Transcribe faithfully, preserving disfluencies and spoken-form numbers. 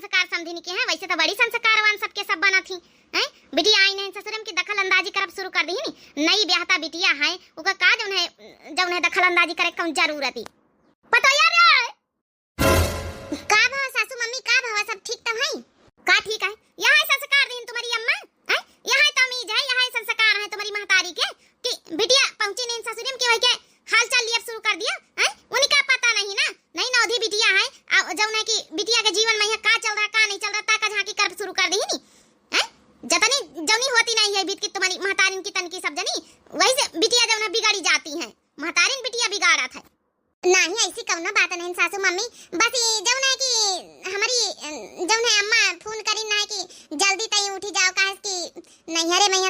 संस्कार समधिन के हैं, वैसे तो बड़ी संस्कारवान सबके सब बनत ही। हैं? बिटिया आई नहीं ससुरम की दखल अंदाजी करब शुरू कर दी ही नी। नई ब्याहता बिटिया है, ओका का जौन है, जौन है दखल अंदाजी करे कौन जरूरत ही? पतोया रे! का भवा सासू मम्मी, का भवा, सब ठीक तो है? का ठीक है? यह है संस्कार दीन तुम्हारी अम्मा? हैं? यह है तमीज है, यह है संस्कार है तुम्हारी महतारी के कि बिटिया पहुंची नहीं ससुरम की वही के हालचाल लिया शुरू कर दिया? हैं? उनका पता नहीं ना, नहीं नौधी बिटिया है, आ जौन है कि बिटिया के जीवन में यहाँ का चल रहा, का नहीं चल रहा, ता का झांकी कर शुरू कर दी नी। हैं? जतनी जौनी होती नहीं है बीत की तुम्हारी महतारिन की तनकी सब जनी, वही से बिटिया जौन है बिगाड़ी जाती है, महतारिन बिटिया बिगाड़त है। नाही, ऐसी कौनो बात नहीं सासू मम्मी, बस ये जौन है कि हमारी, अ, जौन है अम्मा फोन करी ना कि जल्दी तई उठी जाओ, काहे कि नैहरे में